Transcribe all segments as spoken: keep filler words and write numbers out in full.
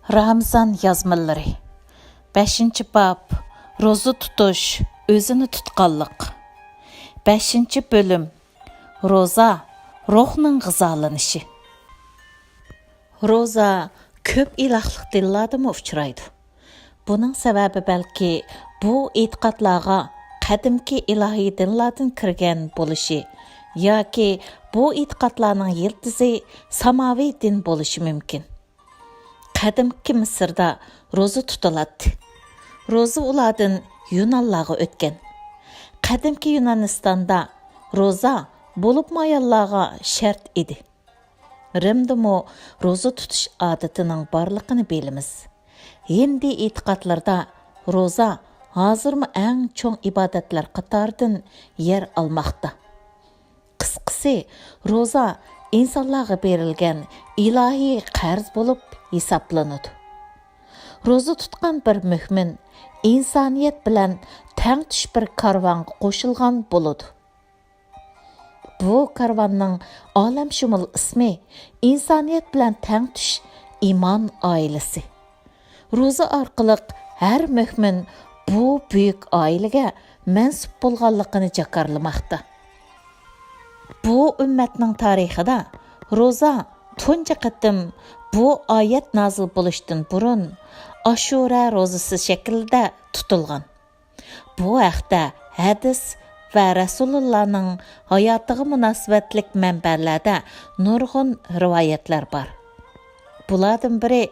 رامىزان يازمىلىرى. بەشىنچى باب، روزا تۇتۇش، ئۆزىنى تۇتقانلىق. بەشىنچى بۆلۈم، روزا، روھنىڭ غىزالىنىشى. روزا كۆپ ئىلاھلىق دىنلاردىمۇ ئۇچرايدۇ. بۇنىڭ سەۋەبى بەلكى بۇ ئېتىقادلارغا قەدىمكى ئىلاھىي دىنلاردىن كىرگەن بولۇشى ياكى بۇ ئېتىقادلارنىڭ يىلتىزى ساماۋى دىن بولۇشى مۇمكىن. قەدىمكى مىسىردا روزا تۇتۇلاتتى. روزا ئۇلاردىن يۇنانلارغا ئۆتكەن. قەدىمكى يۇنانىستاندا روزا بولۇپمۇ ئاياللارغا شەرت ئىدى. رىمدىمۇ روزا تۇتۇش ئادىتىنىڭ بارلىقىنى بىلىمىز. ھىندى ئېتىقادلىرىدا روزا ھازىرمۇ ئەڭ چوڭ ئىبادەتلەر قاتارىدىن يەر ئالماقتا. قىسقىسى، روزا ئىنسانلارغا بېرىلگەن ئىلاھىي قەرز بولۇپ ھېسابلىنىدۇ. روزا تۇتقان بىر مۆمىن ئىنسانىيەت بىلەن تەڭتۇش بىر كارۋانغا قوشۇلغان بولىدۇ. بۇ كارۋاننىڭ ئالەمشۇمۇل ئىسمى ئىنسانىيەت بىلەن تەڭتۇش ئىمان ئائىلىسى. روزا ئارقىلىق ھەر مۆمىن بۇ بۈيۈك ئائىلىگە مەنسۇپ بولغانلىقىنى جاكارلىماقتا. بۇ ئۈممەتنىڭ تارىخىدا روزا تۇنجى قېتىم بۇ ئايەت نازىل بولۇشتىن بۇرۇن ئاشۇرا روزىسى شەكلىدە تۇتۇلغان. بۇ ھەقتە ھەدىس ۋە رەسۇلۇللانىڭ ھاياتىغا مۇناسىۋەتلىك مەنبەلەردە نۇرغۇن رىۋايەتلەر بار. بۇلاردىن بىرى،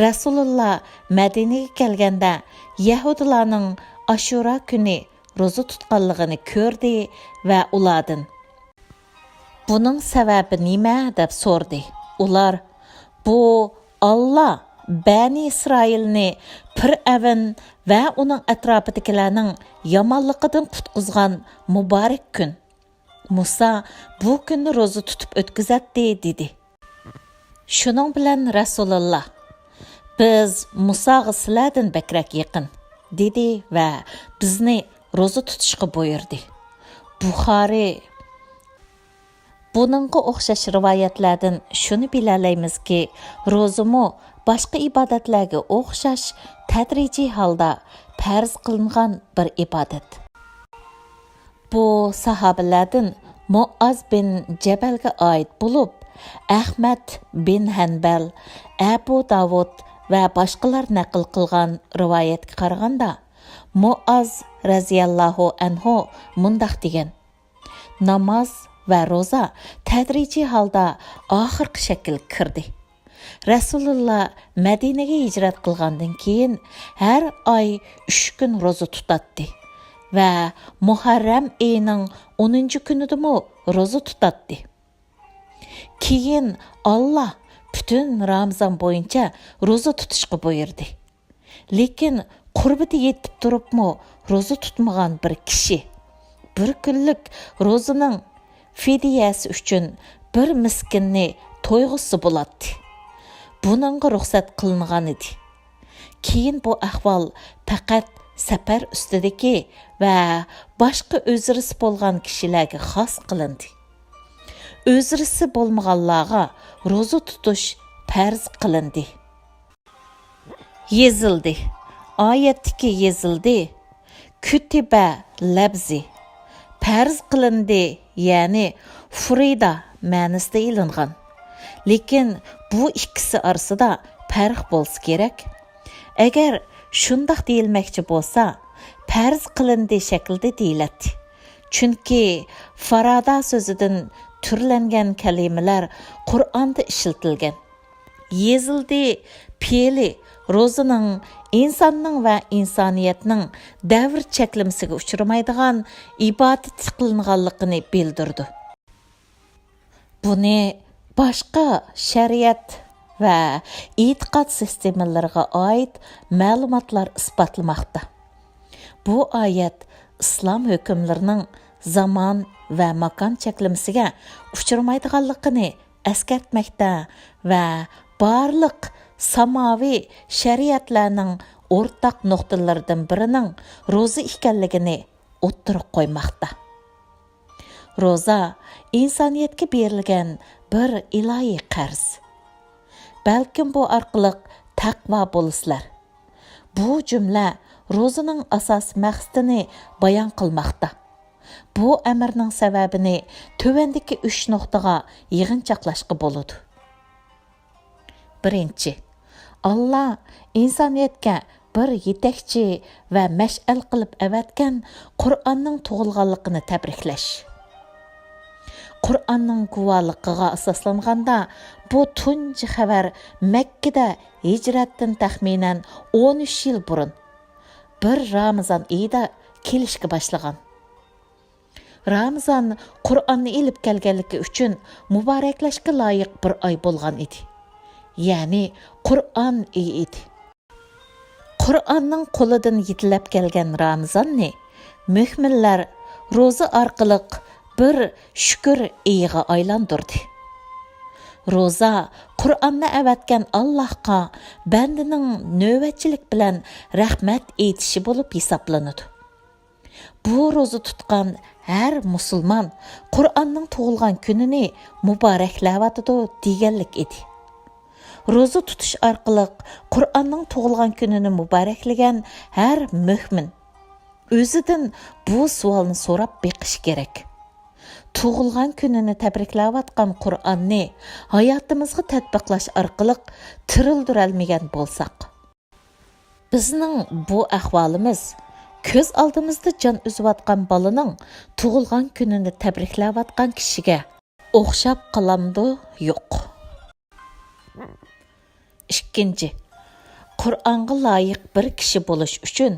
رەسۇلۇللا مەدىنىگە كەلگەندە يەھۇدىيلارنىڭ ئاشۇرا كۈنى روزا تۇتقانلىقىنى كۆردى ۋە ئۇلاردىن، «بۇنىڭ سەۋەبى نېمە؟» دەپ سورىدى. ئۇلار، «بۇ ئاللا بەنى ئىسرائىلنى پىرئەۋن ۋە ئۇنىڭ ئەتراپىدىكىلەرنىڭ يامانلىقىدىن قۇتقۇزغان مۇبارەك كۈن. مۇسا بۇ كۈننى روزا تۇتۇپ ئۆتكۈزەتتى» دېدى. شۇنىڭ بىلەن رەسۇلۇللا، «بىز مۇساغا سىلەردىن بەكرەك يېقىن» دېدى ۋە بىزنى روزا تۇتۇشقا بۇيرۇدى. بۇخارىي. بۇنىڭغا ئوخشاش رىۋايەتلەردىن شۇنى بىلەلەيمىزكى، روزىمۇ باشقا ئىبادەتلەرگە ئوخشاش تەدرىجىي ھالدا پەرز قىلىنغان بىر ئىبادەت. بۇ ساھابىلەردىن مۇئاز بىن جەبەلگە ئائىت بولۇپ، ئەخمەت بىن ھەنبەل، ئەبۇ داۋۇد ۋە باشقىلار نەقىل قىلغان رىۋايەتكە قارىغاندا، مۇئاز رەزىياللاھۇ ئەنھۇ مۇنداق دېگەن: «ناماز ۋە روزا تەدرىجىي ھالدا ئاخىرقى شەكىلگە كىردى. رەسۇلۇللا مەدىنىگە ھىجرەت قىلغاندىن كېيىن، ھەر ئاي ئۈچ كۈن روزا تۇتاتتى ۋە مۇھەررەم ئېيىنىڭ ئونىنچى كۈنىدىمۇ روزا تۇتاتتى. كېيىن ئاللا پۈتۈن رامىزان بويىچە روزا تۇتۇشقا بۇيرۇدى. لېكىن قۇربىتى يېتىپ تۇرۇپمۇ روزا تۇتمىغان بىر كىشى بىر كۈنلۈك روزىنىڭ فىدىيەسى ئۈچۈن بىر مىسكىننى تويغۇزسا بولاتتى. بۇنىڭغا رۇخسەت قىلىنغانىدى. كېيىن بۇ ئەھۋال پەقەت سەپەر ئۈستىدىكى ۋە باشقا ئۆزرىسى بولغان كىشىلەرگە خاس قىلىندى. ئۆزرىسى بولمىغانلارغا روزا تۇتۇش پەرز قىلىندى.» يېزىلدى. ئايەتتىكى يېزىلدى، كۇتىبە لەپزى، پەرز قىلىندى، يەنى فۇرىدا مەنىسىدە ئېلىنغان. لېكىن بۇ ئىككىسى ئارىسىدا پەرق بولسا كېرەك. ئەگەر شۇنداق دېيىلمەكچى بولسا، پەرز قىلىندى شەكلىدە دېيىلەتتى. چۈنكى فارادا سۆزىدىن تۈرلەنگەن كەلىمىلەر قۇرئاندا ئىشلىتىلگەن. يېزىلدى پېئلى روزىنىڭ ئىنساننىڭ ۋە ئىنسانىيەتنىڭ دەۋر چەكلىمىسىگە ئۇچرىمايدىغان ئىبادەت قىلىنغانلىقىنى بىلدۈرىدۇ. بۇنى باشقا شەرىئەت ۋە ئېتىقاد سىستېمىلىرىغا ئائىت مەلۇماتلار ئىسپاتلىماقتا. بۇ ئايەت ئىسلام ھۆكۈملىرىنىڭ زامان ۋە ماكان چەكلىمىسىگە ئۇچرىمايدىغانلىقىنى ئەسكەرتمەكتە ۋە بارلىق ساماۋى شەرىئەتلەرنىڭ ئورتاق نۇقتىلىرىدىن بىرىنىڭ روزا ئىكەنلىكىنى ئوتتۇرىغا قويماقتا. روزا ئىنسانىيەتكە بېرىلگەن بىر ئىلاھىي قەرز. بەلكىم بۇ ئارقىلىق تەقۋا بولىسىلەر. بۇ جۈملە روزىنىڭ ئاساسىي مەقسىتىنى بايان قىلماقتا. بۇ ئەمرنىڭ سەۋەبىنى تۆۋەندىكى ئۈچ نۇقتىغا يىغىنچاقلاشقا بولىدۇ. بىرىنچى، ئاللا ئىنسانىيەتكە بىر يېتەكچى ۋە مەشئەل قىلىپ ئەۋەتكەن قۇرئاننىڭ تۇغۇلغانلىقىنى تەبرىكلەش. قۇرئاننىڭ گۇۋاھلىقىغا ئاساسلانغاندا، بۇ تۇنجى خەۋەر مەككىدە ھىجرەتتىن تەخمىنەن ئون ئۈچ يىل بۇرۇن، بىر رامىزان ئېيىدا كېلىشكە باشلىغان. رامىزان قۇرئاننى ئېلىپ كەلگەنلىكى ئۈچۈن مۇبارەكلەشكە لايىق بىر ئاي بولغان ئىدى. يەنى قۇرئان ئېيى ئىدى. قۇرئاننىڭ قولىدىن يېتىلەپ كەلگەن رامىزاننى مۆمىنلەر روزا ئارقىلىق بىر شۈكۈر ئېيىغا ئايلاندۇردى. روزا قۇرئاننى ئەۋەتكەن ئاللاھقا بەندىنىڭ نۆۋەتچىلىك بىلەن رەھمەت ئېيتىشى بولۇپ ھېسابلىنىدۇ. بۇ روزا تۇتقان ھەر مۇسۇلمان قۇرئاننىڭ تۇغۇلغان كۈنىنى مۇبارەكلەۋاتىدۇ دېگەنلىك ئىدى. روزا تۇتۇش ئارقىلىق قۇرئاننىڭ تۇغۇلغان كۈنىنى مۇبارەكلىگەن ھەر مۆمىن ئۆزىدىن بۇ سوئالنى سوراپ بېقىشى كېرەك. تۇغۇلغان كۈنىنى تەبرىكلەۋاتقان قۇرئاننى ھاياتىمىزغا تەتبىقلاش ئارقىلىق تىرىلدۈرەلمىگەن بولساق، بىزنىڭ بۇ ئەھۋالىمىز كۆز ئالدىمىزدا جان ئۈزۈۋاتقان بالىنىڭ تۇغۇلغان كۈنىنى تەبرىكلەۋاتقان كىشىگە ئوخشاپ قالامدۇ؟ يوق. ئىككىنچى، قۇرئانغا لايىق بىر كىشى بولۇش ئۈچۈن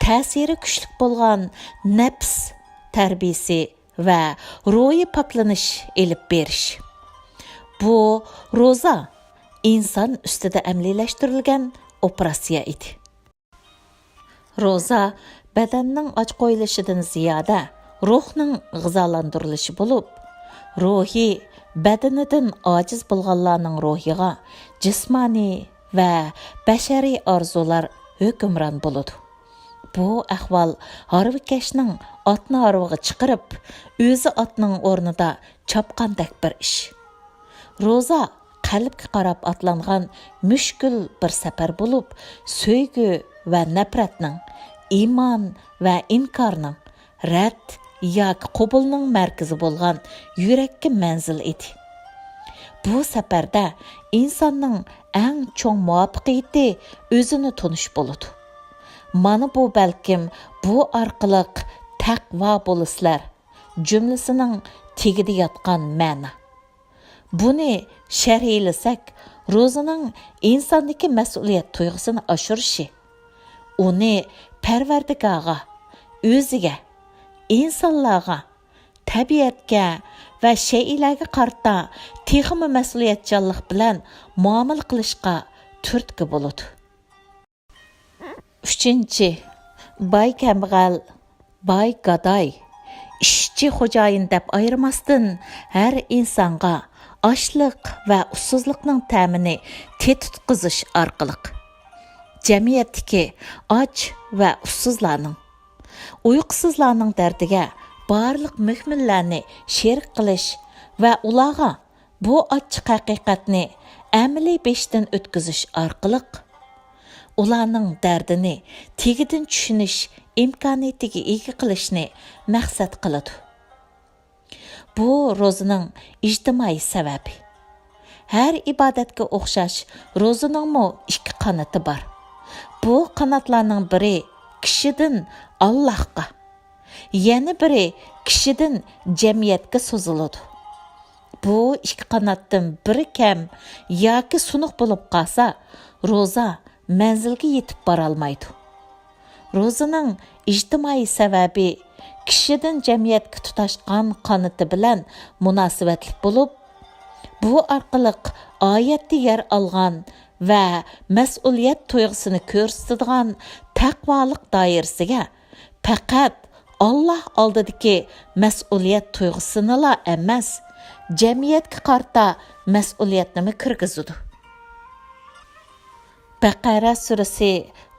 تەسىرى كۈچلۈك بولغان نەپس تەربىيىسى ۋە روھىي پاكلىنىش ئېلىپ بېرىش. بۇ روزا ئىنسان ئۈستىدە ئەمەلىيلەشتۈرۈلگەن ئوپېراتسىيە ئىدى. روزا بەدەننىڭ ئاچ قويۇلۇشىدىن زىيادە روھنىڭ غىزالاندۇرۇلۇشى بولۇپ، روھى بەدىنىدىن ئاجىز بولغانلارنىڭ روھىغا جىسمانىي ۋە بەشەرىي ئارزۇلار ھۆكۈمران بولىدۇ. بۇ ئەھۋال ھارۋىكەشنىڭ ئاتنى ھارۋىغا چىقىرىپ، ئۆزى ئاتنىڭ ئورنىدا چاپقاندەك بىر ئىش. روزا قەلبكە قاراپ ئاتلانغان مۈشكۈل بىر سەپەر بولۇپ، سۆيگۈ ۋە نەپرەتنىڭ، ئىمان ۋە ئىنكارنىڭ، رەت ياكى قوبۇلنىڭ مەركىزى بولغان يۈرەككە مەنزىل ئىدى. بۇ سەپەردە ئىنساننىڭ ئەڭ چوڭ مۇۋەپپەقىيىتى ئۆزىنى تونۇش بولىدۇ. مانا بۇ بەلكىم بۇ ئارقىلىق تەقۋا بولىسىلەر جۈملىسىنىڭ تېگىدە ياتقان مەنە. بۇنى شەرھلىسەك، روزىنىڭ ئىنساندىكى مەسئۇلىيەت تۇيغۇسىنى ئاشۇرۇشى، ئۇنى پەرۋەردىگارغا، ئۆزىگە، ئىنسانلارغا، تەبىئەتكە ۋە شەيئىلەرگە قارىتا تېخىمۇ مەسئۇلىيەتچانلىق بىلەن مۇئامىلە قىلىشقا تۈرتكە بولىدۇ. ئۈچىنچى، باي-كەمبەغەل، باي-گاداي، ئىشچى-خوجايىن دەپ ئايرىماستىن، ھەر ئىنسانغا ئاچلىق ۋە ئۇسسۇزلۇقنىڭ تەمىنى تېتىتقۇزۇش ئارقىلىق، جەمئىيەتتىكى ئاچ ۋە ئۇسسۇزلارنىڭ، ئۇيقۇسىزلارنىڭ دەردىگە بارلىق مۆمىنلەرنى شېرىك قىلىش ۋە ئۇلارغا بۇ ئاچچىق ھەقىقەتنى ئەمەلىي بېشىدىن ئۆتكۈزۈش ئارقىلىق، ئۇلارنىڭ دەردىنى تېگىدىن چۈشىنىش ئىمكانىيىتىگە ئىگە قىلىشنى مەقسەت قىلىدۇ. بۇ روزىنىڭ ئىجتىمائىي سەۋەبى. ھەر ئىبادەتكە ئوخشاش، روزىنىڭمۇ ئىككى قانىتى بار. بۇ قاناتلارنىڭ بىرى كىشىدىن ئاللاھقا، يەنە بىرى كىشىدىن جەمئىيەتكە سوزۇلىدۇ. بۇ ئىككى قاناتتىن بىرى كەم ياكى سۇنۇق بولۇپ قالسا، روزا مەنزىلگە يېتىپ بارالمايدۇ. روزىنىڭ ئىجتىمائىي سەۋەبى كىشىدىن جەمئىيەتكە تۇتاشقان قانىتى بىلەن مۇناسىۋەتلىك بولۇپ، بۇ ئارقىلىق ئايەتتە يەر ئالغان ۋە مەسئۇلىيەت تۇيغۇسىنى كۆرسىتىدىغان تەقۋالىق دائىرىسىگە پەقەت ئاللاھ ئالدىدىكى مەسئۇلىيەت تۇيغۇسىنىلا ئەمەس، جەمئىيەتكە قارىتا مەسئۇلىيەتنىمۇ كىرگۈزىدۇ. بەقەرە سۈرىسى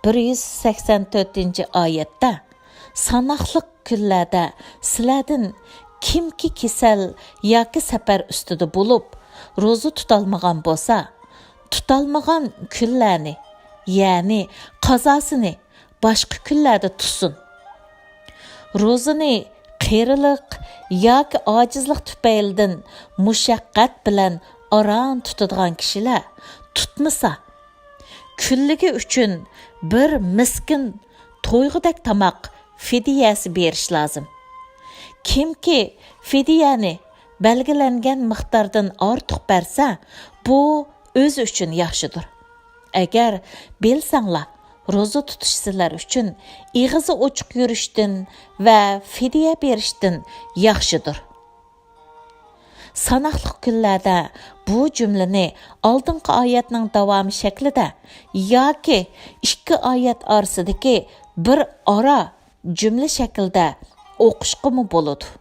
بىر يۈز سەكسەن تۆتىنچى ئايەتتە، ساناقلىق كۈنلەردە سىلەردىن كىمكى كېسەل ياكى سەپەر ئۈستىدە بولۇپ، روزا تۇتالمىغان بولسا، تۇتۇپ تۇتالمىغان كۈنلەرنى، يەنى قازاسىنى باشقا كۈنلەردە تۇتسۇن. روزىنى قېرىلىق ياكى ئاجىزلىق تۈپەيلىدىن مۇشەققەت بىلەن ئاران تۇتىدىغان كىشىلەر تۇتمىسا، كۈنلۈكى ئۈچۈن بىر مىسكىن تويغۇدەك تاماق فىدىيەسى بېرىش لازىم. كىمكى فىدىيەنى بەلگىلەنگەن مىقداردىن ئارتۇق بەرسە، بۇ ئۆزى ئۈچۈن ياخشىدۇر. ئەگەر بىلسەڭلار، روزا تۇتۇش سىلەر ئۈچۈن ئېغىزى ئوچۇق يۈرۈشتىن ۋە فىدىيە بېرىشتىن ياخشىدۇر. ساناقلىق كۈنلەردە بۇ جۈملىنى ئالدىنقى ئايەتنىڭ داۋامى شەكلىدە ياكى ئىككى ئايەت ئارىسىدىكى بىر ئارا جۈملە شەكلىدە ئوقۇشقىمۇ بولىدۇ.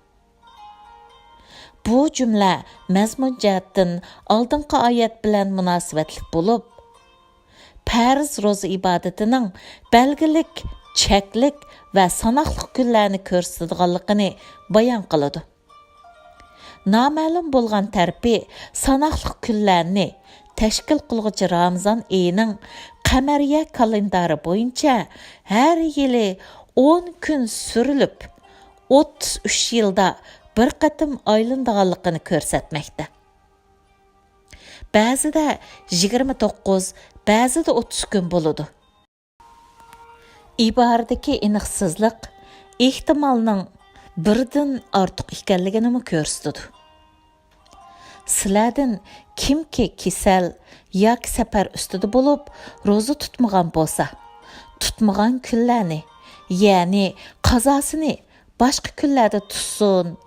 بۇ جۈملە مەزمۇن جەھەتتىن ئالدىنقى ئايەت بىلەن مۇناسىۋەتلىك بولۇپ، پەرز روزا ئىبادىتىنىڭ بەلگىلىك، چەكلىك ۋە ساناقلىق كۈنلەرنى كۆرسىتىدىغانلىقىنى بايان قىلىدۇ. نامەلۇم بولغان تەرىپى، ساناقلىق كۈنلەرنى تەشكىل قىلغۇچى رامىزان ئېيىنىڭ قەمەرىيە كالېندارى بويىچە ھەر يىلى ئون كۈن سۈرۈلۈپ، ئوتتۇز ئۈچ يىلدا بىر قېتىم ئايلىنىدىغانلىقىنى كۆرسەتمەكتە. بەزىدە يىگىرمە توققۇز، بەزىدە ئوتتۇز كۈن بولىدۇ. ئىبارىدىكى ئېنىقسىزلىق ئېھتىمالنىڭ بىردىن ئارتۇق ئىكەنلىكىنىمۇ كۆرسىتىدۇ. سىلەردىن كىمكى كېسەل ياكى سەپەر ئۈستىدە بولۇپ، روزا تۇتمىغان بولسا، تۇتمىغان كۈنلەرنى، يەنى قازاسىنى باشقا كۈنلەردە تۇتسۇن.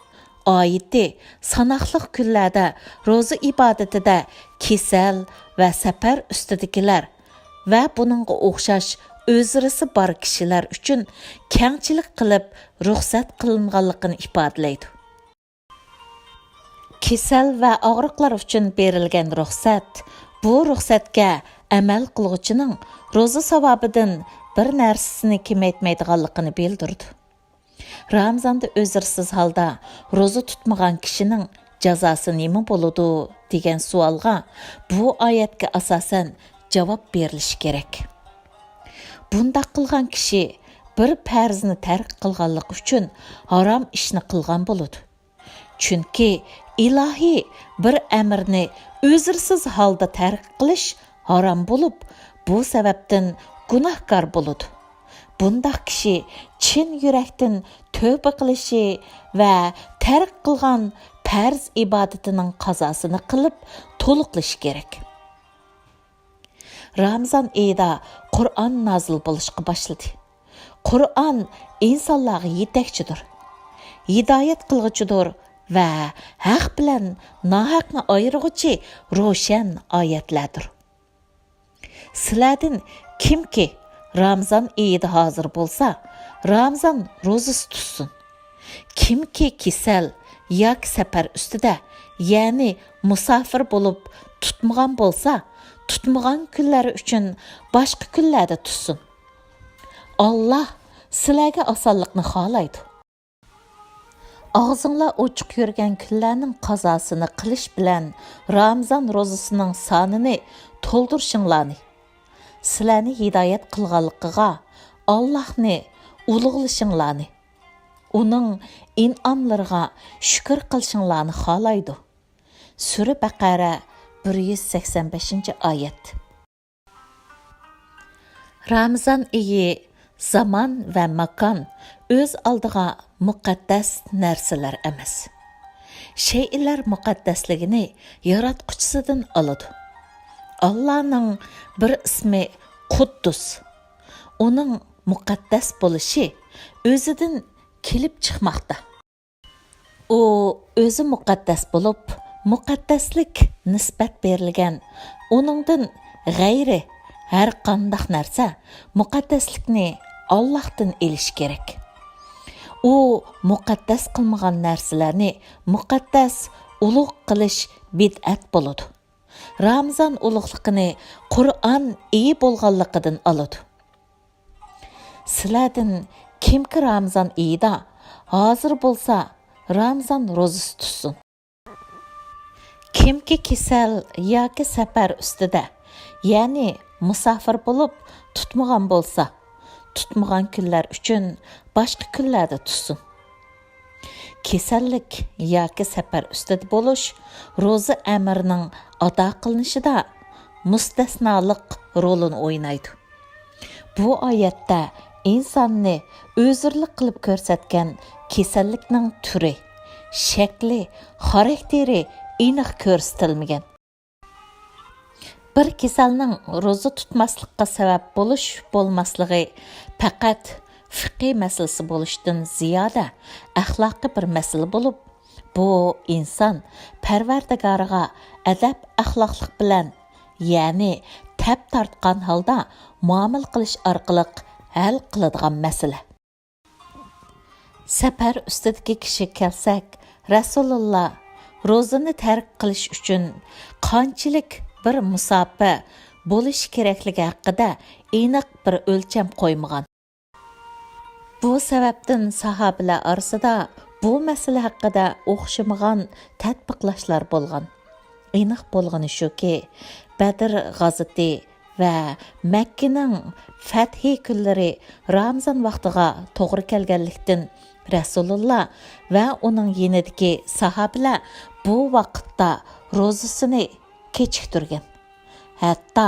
ئايىتى ساناقلىق كۈنلەردە روزا ئىبادىتىدە كېسەل ۋە سەپەر ئۈستىدىكىلەر ۋە بۇنىڭغا ئوخشاش ئۆزرىسى بار كىشىلەر ئۈچۈن كەڭچىلىك قىلىپ رۇخسەت قىلىنغانلىقىنى ئىپادىلەيدۇ. كېسەل ۋە ئاغرىقلار ئۈچۈن بېرىلگەن رۇخسەت، بۇ رۇخسەتكە ئەمەل قىلغۇچىنىڭ روزا ساۋابىدىن بىر نەرسىسىنى كېمەيتمەيدىغانلىقىنى بىلدۈرىدۇ. رامىزاندا ئۆزرىسىز ھالدا روزا تۇتمىغان كىشىنىڭ جازاسى نېمە بولىدۇ؟ دېگەن سوئالغا بۇ ئايەتكە ئاساسەن جاۋاب بېرىلىشى كېرەك. بۇنداق قىلغان كىشى بىر پەرزنى تەرك قىلغانلىقى ئۈچۈن ھارام ئىشنى قىلغان بولىدۇ. چۈنكى ئىلاھىي بىر ئەمرنى ئۆزرىسىز ھالدا تەرك قىلىش ھارام بولۇپ، بۇ سەۋەبتىن گۇناھكار بولىدۇ. بۇنداق كىشى چىن يۈرەكتىن تۆبە قىلىشى ۋە تەرك قىلغان پەرز ئىبادىتىنىڭ قازاسىنى قىلىپ تولۇقلىشى كېرەك. رامىزان ئېيىدا قۇرئان نازىل بولۇشقا باشلىدى. قۇرئان ئىنسانلارغا يېتەكچىدۇر، ھىدايەت قىلغۇچىدۇر ۋە ھەق بىلەن ناھەقنى ئايرىغۇچى روشەن ئايەتلەردۇر. سىلەردىن كىمكى رامىزان ئېيىدا ھازىر بولسا، رامىزان روزىسى تۇتسۇن. كىمكى كېسەل ياكى سەپەر ئۈستىدە، يەنى مۇساپىر بولۇپ تۇتمىغان بولسا، تۇتمىغان كۈنلەر ئۈچۈن باشقا كۈنلەردە تۇتسۇن. ئاللا سىلەرگە ئاسانلىقنى خالايدۇ. ئاغزىڭلار ئوچۇق يۈرگەن كۈنلەرنىڭ قازاسىنى قىلىش بىلەن رامىزان روزىسىنىڭ سانىنى تولدۇرۇشۇڭلارنى، سىلەرنى ھىدايەت قىلغانلىقىغا ئاللاھنى ئۇلۇغلىشىڭلارنى، ئۇنىڭ ئىنئاملىرىغا شۈكۈر قىلىشىڭلارنى خالايدۇ. سۈرە بەقەرە، بىر يۈز سەكسەن بەشىنچى ئايەت. رامىزان ئېيى زامان ۋە ماكان ئۆز ئالدىغا مۇقەددەس نەرسىلەر ئەمەس. شەيئىلەر مۇقەددەسلىكىنى ياراتقۇچىسىدىن ئالىدۇ. ئاللانىڭ بىر ئىسمى قۇددۇس. ئۇنىڭ مۇقەددەس بولۇشى ئۆزىدىن كېلىپ چىقماقتا. ئۇ ئۆزى مۇقەددەس بولۇپ، مۇقەددەسلىك نىسبەت بېرىلگەن، ئۇنىڭدىن غەيرى ھەر قانداق نەرسە مۇقەددەسلىكنى ئاللاھتىن ئېلىشى كېرەك. ئۇ مۇقەددەس قىلمىغان نەرسىلەرنى مۇقەددەس، ئۇلۇغ قىلىش بىدئەت بولىدۇ. رامىزان ئۇلۇغلۇقىنى قۇرئان ئېيى بولغانلىقىدىن ئالىدۇ. سىلەردىن كىمكى رامىزان ئېيىدا ھازىر بولسا، رامىزان روزىسى تۇتسۇن. كىمكى كېسەل ياكى سەپەر ئۈستىدە، يەنى مۇساپىر بولۇپ تۇتمىغان بولسا، تۇتمىغان كۈنلەر ئۈچۈن باشقا كۈنلەردە تۇتسۇن. كېسەللىك ياكى سەپەر ئۈستىدە بولۇش روزا ئەمرىنىڭ ئادا قىلىنىشىدا مۇستەسنالىق رولىنى ئوينايدۇ. بۇ ئايەتتە ئىنساننى ئۆزۈرلۈك قىلىپ كۆرسەتكەن كېسەللىكنىڭ تۈرى، شەكلى، خاراكتېرى ئېنىق كۆرسىتىلمىگەن. بىر كېسەلنىڭ روزا تۇتماسلىققا سەۋەب بولۇش بولماسلىقى پەقەت فىقھىي مەسىلىسى بولۇشتىن زىيادە ئەخلاقىي بىر مەسىلە بولۇپ، بۇ ئىنسان پەرۋەردىگارىغا ئەدەپ-ئەخلاقلىق بىلەن، يەنى تەپ تارتقان ھالدا مۇئامىلە قىلىش ئارقىلىق ھەل قىلىدىغان مەسىلە. سەپەر ئۈستىدىكى كىشىگە كەلسەك، رەسۇلۇللا روزىنى تەرك قىلىش ئۈچۈن قانچىلىك بىر مۇساپە بولۇشى كېرەكلىكى ھەققىدە ئېنىق بىر ئۆلچەم قويمىغان. بۇ سەۋەبتىن ساھابىلەر ئارىسىدا بۇ مەسىلە ھەققىدە ئوخشىمىغان تەتبىقلاشلار بولغان. ئېنىق بولغىنى شۇكى، بەدر غازىتى ۋە مەككىنىڭ فەتھى كۈنلىرى رامىزان ۋاقتىغا توغرا كەلگەنلىكتىن، رەسۇلۇللا ۋە ئۇنىڭ يېنىدىكى ساھابىلەر بۇ ۋاقىتتا روزىسىنى كېچىكتۈرگەن. ھەتتا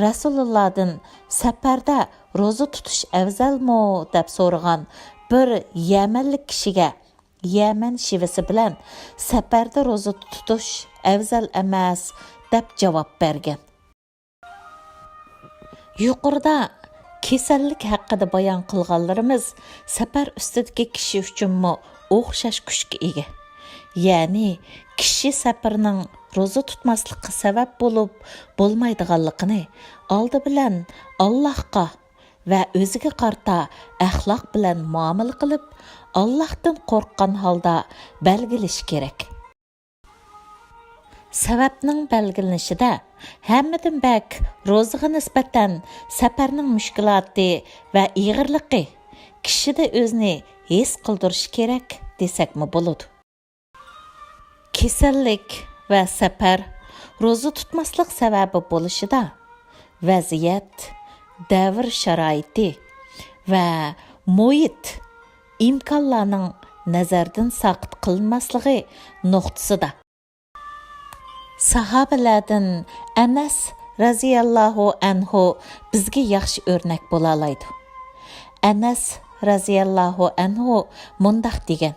رەسۇلۇللادىن «سەپەردە روزا تۇتۇش ئەۋزەلمۇ؟» دەپ سورىغان بىر يەمەنلىك كىشىگە يەمەن شېۋىسى بىلەن «سەپەردە روزا تۇتۇش ئەۋزەل ئەمەس» دەپ جاۋاب بەرگەن. يۇقىرىدا كېسەللىك ھەققىدە بايان قىلغانلىرىمىز سەپەر ئۈستىدىكى كىشى ئۈچۈنمۇ ئوخشاش كۈچكە ئىگە. يەنى كىشى سەپىرىنىڭ روزا تۇتماسلىققا سەۋەب بولۇپ بولمايدىغانلىقىنى ئالدى بىلەن ئاللاھقا ۋە ئۆزىگە قارىتا ئەخلاق بىلەن مۇئامىلە قىلىپ، ئاللاھتىن قورققان ھالدا بەلگىلىشى كېرەك. سەۋەبنىڭ بەلگىلىنىشىدە ھەممىدىن بەك روزىغا نىسبەتەن سەپەرنىڭ مۈشكۈلاتى ۋە ئېغىرلىقى كىشىدە ئۆزىنى ھېس قىلدۇرۇشى كېرەك دېسەكمۇ بولىدۇ. كېسەللىك ۋە سەپەر روزا تۇتماسلىق سەۋەبى بولۇشىدا ۋەزىيەت، دەۋر شارائىتى ۋە مۇھىت، ئىمكانلارنىڭ نەزەردىن ساقىت قىلىنماسلىقى نۇقتىسىدا. ساھابىلەردىن ئەنەس رەزىياللاھۇ ئەنھۇ بىزگە ياخشى ئۆرنەك بولالايدۇ. ئەنەس رەزىياللاھۇ ئەنھۇ مۇنداق دېگەن: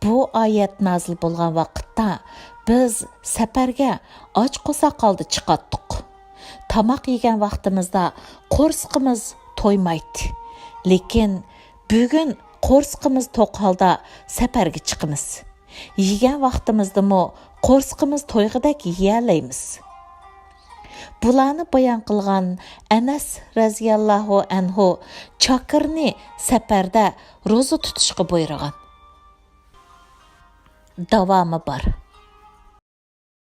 بۇ ئايەت نازىل بولغان ۋاقىتتا بىز سەپەرگە ئاچ قورساق ھالدا چىقاتتۇق. تاماق يېگەن ۋاقتىمىزدا قورسىقىمىز تويمايتتى. لېكىن بۈگۈن قورسىقىمىز توق ھالدا سەپەرگە چىقىمىز. يېگەن ۋاقتىمىزدىمۇ قورسىقىمىز تويغۇدەك يېيەلەيمىز. بۇلارنى بايان قىلغان ئەنەس رەزىياللاھۇ ئەنھۇ چاكىرنى سەپەردە روزا تۇتۇشقا بۇيرۇغان. داۋامى بار.